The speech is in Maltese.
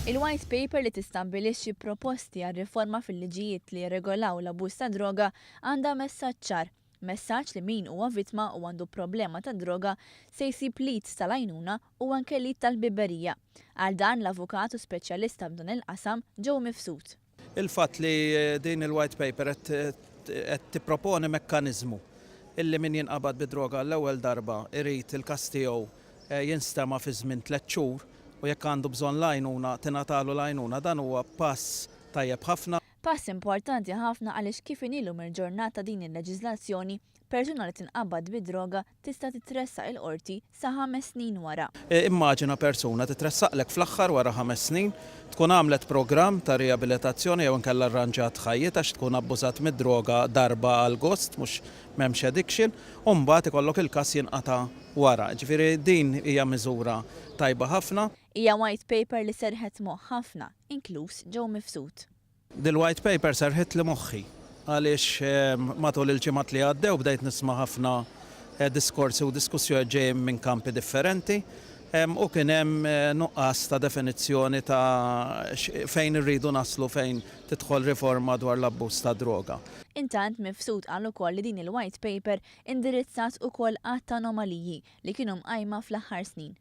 Il-white paper li tistabbilixxi proposti għal riforma fil-liġijiet li jirregolaw l-abbuż ta' droga għandha messaġġ ċar. Messaġġ li min huwa vittma u għandu problema ta' droga se jsib l-id tal-għajnuna u anke l-id tal-ħbiberija. Għal dan l-avukat u speċjalista f'dan il-qasam Joe Mifsud. Il-fatt li din il-white paper qed tipproponi mekkaniżmu illi min jinqabad bid-droga l-ewwel darba irid il-każ tiegħu jinstema' fi żmien 3 xhur u jekk għandu bżonn l-għajnuna tingħatalu l-għajnuna, dan huwa pass tajjeb ħafna. Pass importanti ħafna għaliex kif inhi llum il-ġurnata din il-leġiżlazzjoni, persuna li tinqabad bid-droga tista' titressaq il-qorti sa 5 snin wara. Immaġina persuna titressaqlek fl-aħħar wara 5 snin, tkun għamlet programm ta' riabilitazzjoni jew inkella arranġat ħajjitha għax tkun abbużat mid-droga darba għal gost, mhux m'hemmx addiction, u mbagħad ikollok il-każ jinqata' wara. Ġifieri din hija miżura tajba ħafna. Hija white paper li serħet moħħ ħafna, inkluż Joe Mifsud. Dil-white paper serħitli moħħi għaliex matul il-ġimgħat li għaddew bdejt nisma' ħafna diskorsi u diskussjoni ġejjin minn kampi differenti u kien hemm nuqqas ta' definizzjoni ta' fejn irridu naslu fejn tidħol riforma dwar l-abbuż ta' droga. Intant Mifsud qal ukoll li din il-white paper indirizzat ukoll għadd ta' anomaliji li kienu mqajma fl-aħħar snin.